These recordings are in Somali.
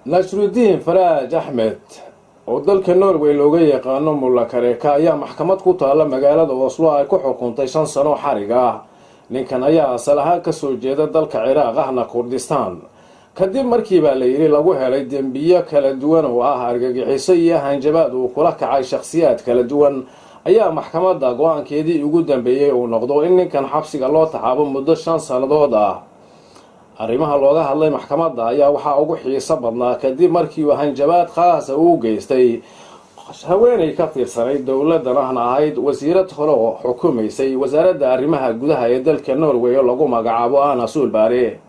Nasrudiin Faraaj Axmed oo dalka Norway looga yaqaano Mulla Kareeka ayaa maxkamad ku taalla magaalada Oslo ay ku xukuntay 5 sano xarig ah. Ninkan ayaa asal ahaan kasoo jeeda dalka Ciraaq, ahna Kurdistaan, kadib markii baa la yidhi lagu helay dembiyo kala duwan oo ah argagixiso iyo hanjabaad uu kula kacay shakhsiyaad kala duwan, ayaa maxkamadda go-aankeedii ugu dambeeyey uu noqdo in ninkan xabsiga loo taxaabo muddo 5 sannadood ah. Arrimaha looga hadlay maxkamadda ayaa waxaa ugu xiiso badnaa kadib markii uu hanjabaad khaasa uu geystay haweenay ka tirsanayd dowladdan, ahna ahayd wasiirad hore oo xukumaysay wasaaradda arrimaha gudaha ee dalka Norway oo lagu magacaabo Erna Solberg.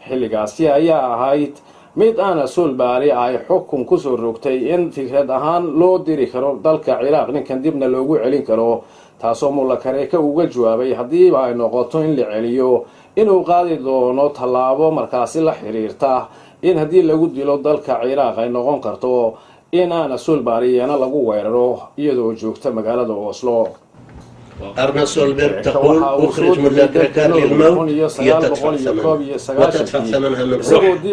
Xilligaasi ayaa ahayd mid Erna Solberg ay xukun kusoo rogtay in fikrad ahaan loo diri karo dalka Ciraaq ninkan, dibna loogu celin karo, taasoo Mulla Kareeka uga jawaabay haddiiba ay noqoto in la celiyo inuu qaadi doono tallaabo markaasi la xiriirta in haddii lagu dilo dalka Ciraaq ay noqon karto in Erna Solberg iyana lagu weeraro iyadoo joogta magaalada Oslo. أرنا سولبرغ تقول أخرج ملا كراكار للموت، هي تدفع ثمنها وتدفع ثمنها من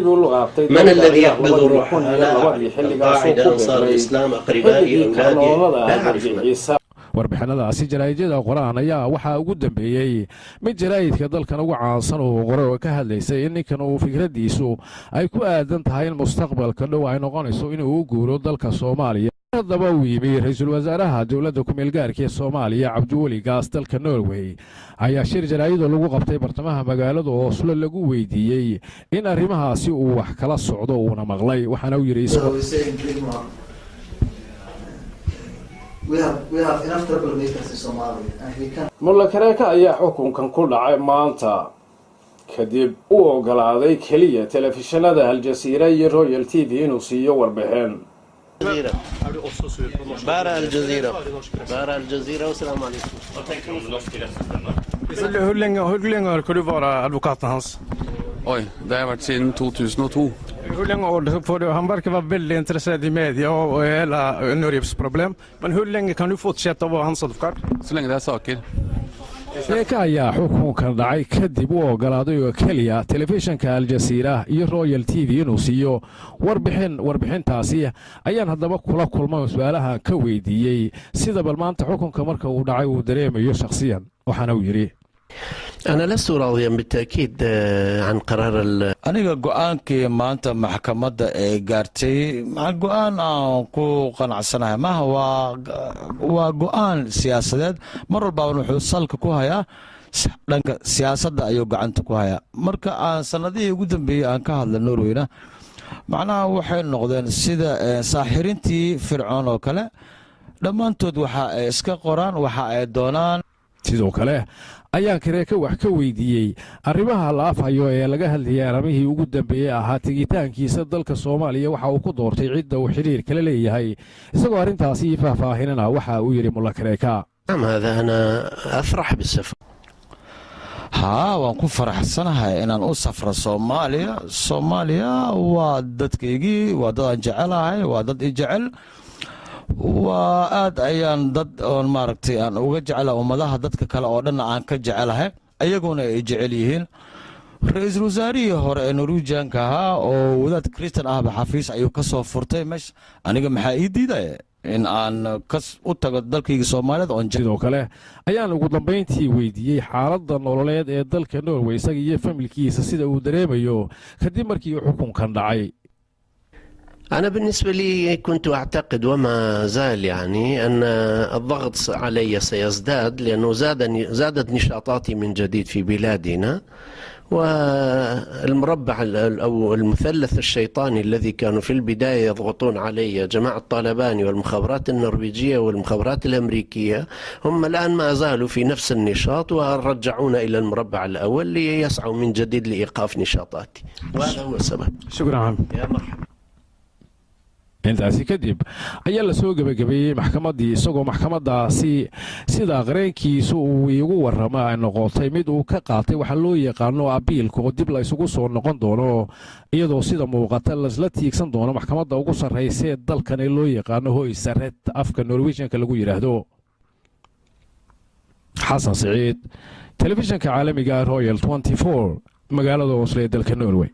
روح. من الذي يقبض روحها؟ لا أعرف. القاعدة، أنصار الإسلام، أقربائي، أولادي، لا أعرف من. Warbixinadaasi jaraa'idada qoraan ayaa waxaa ugu dambeeyey mid jaraa'idka dalkan ugu caansan uu qoray oo ka hadlaysay in ninkan uu fikraddiisu ay ku aadan tahay in mustaqbalka dhow ay noqonayso inuu u guuro dalka Soomaaliya. Haddaba uu yimi ra-iisul wasaaraha dowladda ku-meelgaarka ee Soomaaliya Cabdiweli Gaas dalka Norway, ayaa shir jaraa'idoo lagu qabtay bartamaha magaalada Oslo lagu weydiiyey in arrimahaasi uu wax kala socdo uuna maqlay, waxaana uu yidhi isagoo We have enough troublemakers in Somalia, and we can Mulla Kareeka ayaa xukunkan ku dhacay maanta kadib u ogolaaday keliya telefishinada Aljasiira iyo Royal TV inuu siiyo warbixin. Bara Al Jazeera. Bara Al Jazeera والسلام عليكم. Hur länge orkar du vara advokaten hans? Oi, det har jeg vært siden 2002. Hur länge orkar för du, han verkar vara väldigt intresserad i media och hela Norges problem. Men hur länge kan du fortsätta vara hans advokat? Så lenge det er saker. Sheeka ayaa xukunkan dhacay kadib u ogolaaday oo keliya telefishinka Aljasiira iyo Royal TV inuu siiyo warbixin. Warbixintaasi ayaan haddaba kula kulmay oo su-aalaha ka weydiiyey sida bal maanta xukunka marka uu dhacay uu dareemayo shakhsiyan, waxaana uu yidhi: أنا لست راضيا بالتأكيد عن قرار Aniga go-aankii maanta maxkamadda ee gaartay ma go-aan aan ku qanacsanahay maaha. Waa go-aan siyaasadeed. Mar walbaaban wuxuu salka ku hayaa dhanka siyaasadda ayuu gacanta ku hayaa. Marka aan sanadihii ugu dambeeyey aan ka hadla Norweyna, macnaha waxay noqdeen sida saaxirintii Fircoon oo kale. Dhammaantood waxa ay iska qoraan waxa ay doonaan. Sidoo kale ayaan Kareeka wax ka weydiiyey arrimaha la afhayo ee laga hadlayay arrimihii ugu dambeeyey ahaa tegitaankiisa dalka Soomaaliya, waxa uu ku doortay, cidda uu xidhiir kala leeyahay. Isagoo arrintaasi faahfaahinana waxa uu yidhi Mulla Kareeka: نعم، هذا أنا أفرح بالسفر. Haa, waan ku faraxsanahay inaan u safro Soomaaliya. Soomaaliya waa dadkaygii, waa dad aan jecelahay, waa dad i jecel. Waa aad ayaan dad oon maaragtay aan uga jecelahay ummadaha dadka kale oo dhan aan ka jecelahay, ayaguna ay jecel yihiin. Ra-iisul wasaarihii hore ee Norwegianka ahaa oo wadaad Christian ahba xafiis ayuu ka soo furtay meesha. Aniga maxaa ii diidaya in aan kas u tago dalkayga Soomaalida oon Sidoo kale ayaan ugu dambayntii weydiiyey xaaladda nololeed ee dalka Norway isaga iyo familkiisa sida uu dareemayo kadib markii uu xukunkan dhacay. أنا بالنسبة لي كنت أعتقد وما زال يعني أن الضغط علي سيزداد، لأنه زادت نشاطاتي من جديد في بلادنا، والمربع أو المثلث الشيطاني الذي كانوا في البداية يضغطون علي، جماعة طالباني والمخابرات النرويجية والمخابرات الأمريكية، هم الآن ما زالوا في نفس النشاط ورجعونا إلى المربع الأول ليسعوا من جديد لإيقاف نشاطاتي، وهذا هو السبب. شكرا. يا مرحبا. Intaasi kadib ayaa lasoo gebagabeeyey maxkamaddii, isagoo maxkamaddaasi sida qareenkiisu uu iigu warrama ay noqotay mid uu ka qaatay waxaa loo yaqaano abiilka, oo dib la isugu soo noqon doono, iyadoo sida muuqata lasla tiigsan doono maxkamadda ugu sarraysa ee dalkan ee loo yaqaano Høyesterett, afka Norwegianka lagu yidhaahdo. Xasan Siciid, telefishinka caalamiga Royal, magaalada Oslo ee dalka Norway.